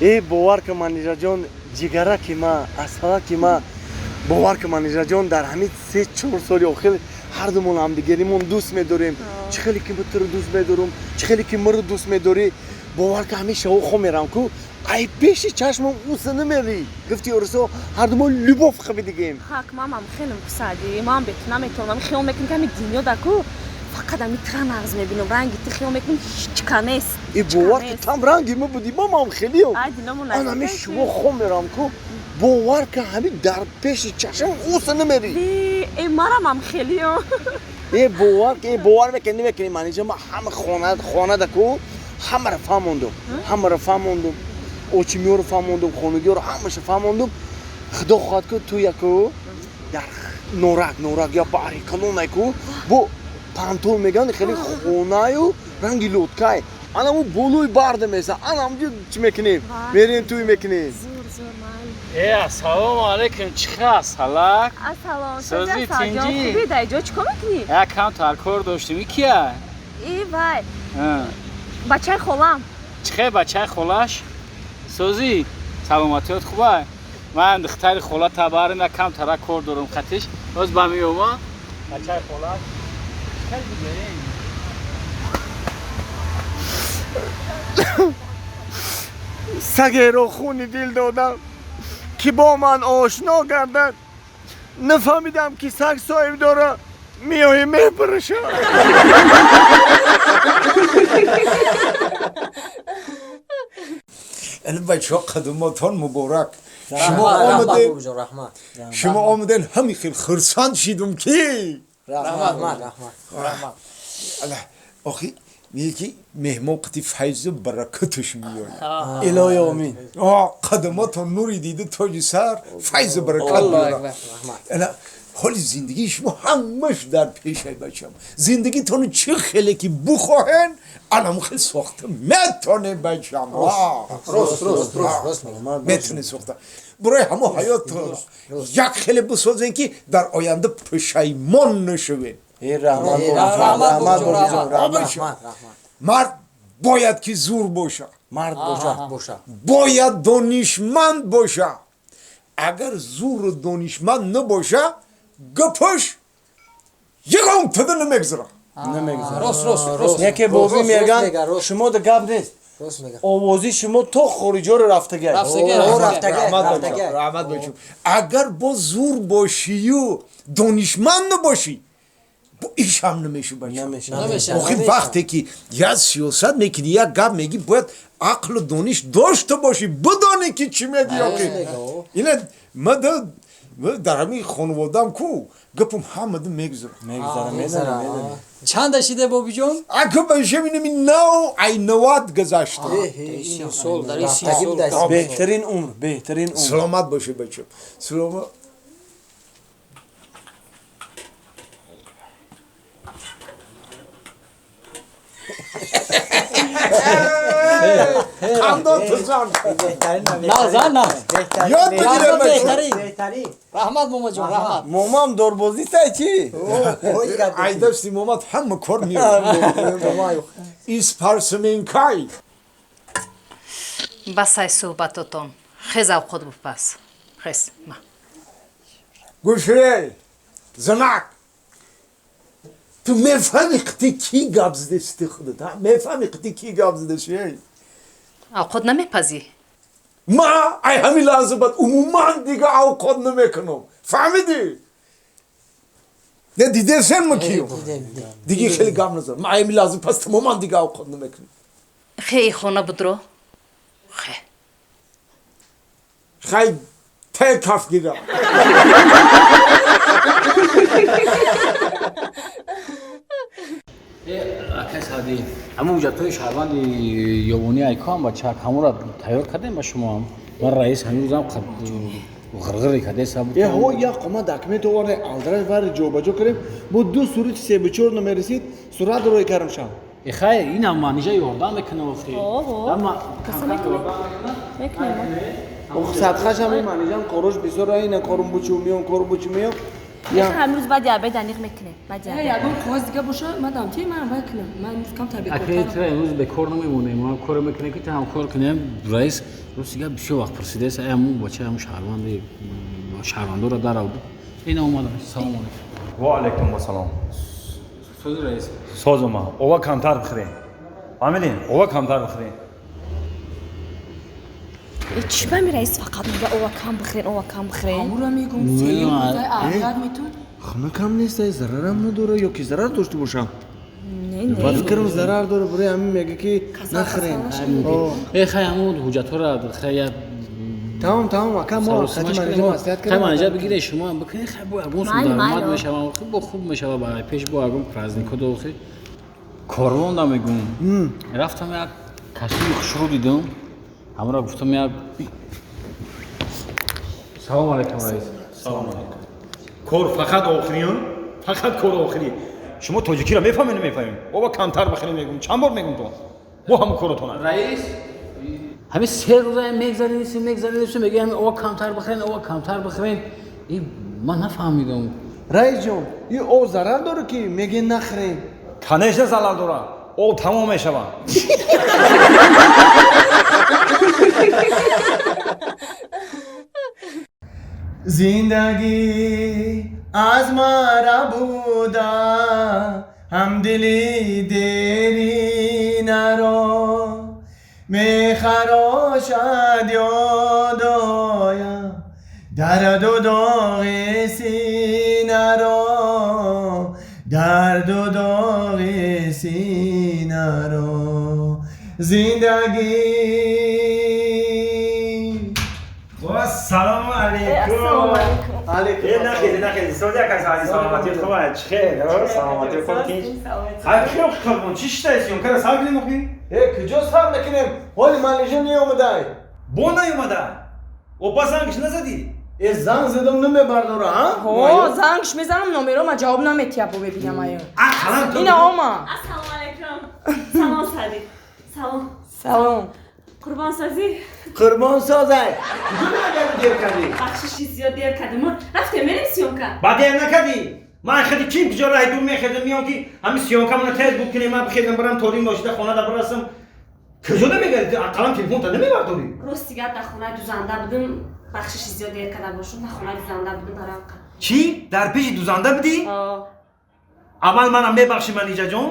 Э, бовар ка, Манижаҷон, ҷигараки ма, асалаки ма, бовар ка, Манижаҷон, дар ҳамин 3-4 соли охир ҳардумон ҳамдигаримон дӯст медорем. Чӣ хеле ки туро дӯст медорам, чӣ хеле ки маро дӯст медорӣ. Бовар ка, ҳамин шаво хом мерам ку, ай пеши чашмам уса намерӣ. Гуфти орусо, ҳардумон любовь қабидигем. Ҳак, мамам хеле писади. Ман бе ту наметавонам. Хиёл мекунам, ки ҳами дунё да ку фақат ҳами тра нағз мебинам. Ранги ту хиёл мекунам, ҳичка нест. И бовар ки, там ранги ма будӣ, мамам хелиам. Ай, динамон. Ан ҳамин шумо хом мерам ку, бовар ка, ҳамин дар пеши чашмам уса намерӣ. Э, марамам хелиам. Э, бовар ки, бовар мекунӣ, намекунӣ, Манижа, ма ҳама хона хонада ку ҳамаро фаҳмондум, ҳамаро фаҳмондум, очимиёро фаҳмондум, хонагиёро ҳамаша фаҳмондум. Худо хоҳад ку, ту яку дар Норак, Норак я баҳри калонай ку, бо пантон мегӯянд, хеле хонаю ранги лодкай, анаму болои барда меса, анамҷо чӣ мекунем, мерем, туй мекунем. Зур, зур, майли. Э, ассалому алайкум, чӣ хел, салак? Ассалом. Сӯзи, тинҷӣ? Хуби, дар ҷо чӣ кор мекунӣ? Як кам таркор доштем. И кия? И вай, бачаи холам. Чӣ хел бачаи холаш? Сӯзи, саломатиёт хуба? Ман духтари хола табарим, як кам тара кор дорам хатиш. Боз ба меома. Бачаи холаш. Чӣ хел будем? Сагеро хуни дил додам, ки бо ман ошно гардад. Нафаҳмидам, ки саг соҳиб дора, меои мепараша. Ин бачаҳо, қадумотон муборак. Шумо омадед, шумо омаден, ҳамин хел хурсанд шидум ки. Охи, меги ки меҳмон қати файзу баракаташ меояд. Илоҳи омин. Қадамотон нури дида, тоҷи сар, файзу баракат биёрад. Ана ҳоли зиндагии шумо ҳамаш дар пешай, бачам. Зиндагитону чӣ хеле ки бухоҳен, анам хел сохта метонем, бачам. Метонем сохта. Барои ҳамо ҳаётро як хеле бисозем, ки дар оянда пушаймон нашавем. Мард бояд ки зур боша. Мард боша. Бояд донишманд боша. Агар зуру донишманд набоша, гапаш ягон тада намегзара. Яке бобӣ меган, шумо да гап нест, овози шумо то хориҷоро рафтагай. Раҳмат, бачам. Агар бо зур бошию донишманд набошӣ, бо ишам намеша, бачам. Охи, вақте ки як сиёсат мекунӣ, як гап мегӣ, бояд ақлу дониш дошта бошӣ, бидонӣ ки чӣ мегӣ. Охи, ина мада дар ҳамин хонаводаам ку гапам ҳамада мегузарад. Чанда шиде, бобиҷон? Аку башам, инами нав ай 90 гузашта. Беҳтарин умр, беҳтарин умр. Саломат бошӣ, бачам, саломат. Қандон тузан. Нағза, нағз. Ёд бигирем, бачам. Раҳмат, момаҷон, раҳмат. Момам дорбозӣ сай чӣ? Ай дасти момад ҳама кор меояд. Испарсменкай. Басай суҳбатотон, хез, авқот бупаз, хез, ма. Гӯшрей, занак, ту мефаҳми қити кӣ гап задести худат? Мефаҳми қити кӣ гап задести, эй? Авқот намепазӣ? Ма ай ҳамин лаҳза баъд умуман дига авқот намекунам, фаҳмидӣ? Не дидесен ма киём? Диги хеле гап назан. Ма ай ҳамин лаҳза пас тамоман дига авқот намекунам. Хе, и хона будро, хе. Хай, те каф гира. Акай Саъдӣ, ҳамун ҳуҷҷатҳои шаҳрванди ёбонӣ айкоам бачак, ҳамонро тайёр кардем ба шумоам. Ман раис ҳанӯзам ғирғире кардеса. Э, ҳо, як қома документ оварде, алдраш вари ҷобаҷо кардем, бо ду сурати себучор намерасид, сурат рӯй кардам шам. Э, хай, инам Манижа ёрдам мекунам охи. Каса мекунем, мекунем. Садқашам, ин Манижам корош бисёр, ина корум бучу миём, корум бучу миём. Ҳамрӯз баъди обед аниқ мекунем. Баъди обед. Ягон қоғаз дига боша, ман дам ти ман вай кунам. Ман имрӯз кам Аке табиат. тра имрӯз бекор намемонем. Мо кор мекунем ки ту ҳам кор кунем. Раис рӯз дига бисёр вақт пурсидааст. Ай ҳамун бача ҳамун шаҳрванди шаҳрвандоро даравд. Ина омада. Салом алейкум. Ва алайкум ассалом. Сози раис. Созума, ова камтар бихӯрем. Фаҳмидин? Ова камтар бихӯрем. Чӣ ба ми раис фақат мега ова кам бихӯрен, ова кам бихӯрен? Амура мегум, сеюм рӯзаи аҳмият метун. Хунукам нест, ай зарарам надора ё ки зарар дошта бошам? Не, не. Ба фикрам зарар дора, барои ҳамин мега ки нахӯрен. Э хай ҳамун ҳуҷҷатҳоро хай я Тамом, тамом, ака мо хати менеҷер маслиҳат хай кардем. менеҷер бигире шумо ҳам бикунед хай бо ягон сум Майли, даромад майли. мешава, хуб бо хуб мешава ба пеш бо ягон праздникҳо дохи. Корвонда мегум. Рафтам як костюми хушрӯ дидам. Ҳамро гуфтам як Салом алейкум раис. Салом алейкум. Кор фақат охириён, фақат кор охирӣ. Шумо тоҷикиро мефаҳмед, намефаҳмед? Ова камтар бихӯрем мегум. Чанд бор мегум то? Бо ҳамун коротона. Раис ҳамин се рӯза мегзаринисем, мегзаринисем, мегӯям ҳамин ова камтар бихӯрен, ова камтар бихӯрен. И ман нафаҳмидам. Раис ҷон, ин об зарар дора ки меге нахӯрем? Конечно залал дора. Об тамом мешавад. Зиндагӣ аз мара буда, ҳамдили деринаро мехарошад ёдоям, дарду доғи синаро, дарду доғи синаро. Зиндагӣ. Ва салом алейкум. Алейкум. Э нахези, нахези. Сози ака сади саломатӣ хуб аст. Чӣ хел? Саломатӣ хуб ки? Хай хел хуб, чӣ шитаи съёмка сар кунем охи? Э, куҷо сар мекунем? Ҳоли менеҷер неомадай. Бо наёмада. Опа зангш назадӣ? Э, занг задам намебардора, а? Ҳо, зангш мезанам, номеро ма ҷавоб наметиҳа, бо бебинам аю. Ақалан Ина ома. Ассалому алайкум. Салом Сади. Салом. Салом. Қурбон созӣ. Қурбон созай. Куҷо мегади дер кардӣ? Бахшиши зиёд дер кардем. Рафтем мерем съёмка. Ба дер накардӣ? Ман хеле ким куҷо раҳи дур мехезам меём ки ҳамин съёмкамона тез буд кунем, ман бихезам барам торим ношида хона да барасам. Куҷо намегади? Ақалан телефонта намебардорӣ? Рости гап дар хонаи дузанда будем. Бахшиши зиёд дер карда бошум, дар хонаи дузанда будем барам. Чӣ? Дар пеши дузанда будӣ? Аввал манам мебахшӣ Манижаҷон.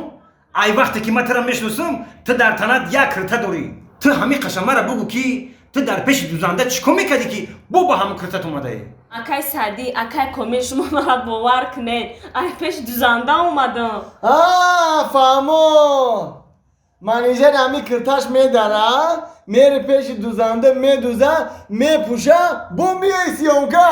Ай вақте ки ман тура мешиносам, ту дар танат як кирта дорӣ. Ту ҳамин қашамара бугӯ ки ту дар пеши дузанда чӣ кор мекардӣ ки бо ба ҳамон киртат омадаӣ? Акай Сади, акай Комил, шумо мара бовар кунед. Ай пеш дузанда омадам. А, фаҳмо. Менеҷер ҳамин кирташ медара, мере пеши дузанда медуза, мепӯша, бо миёи съёмка.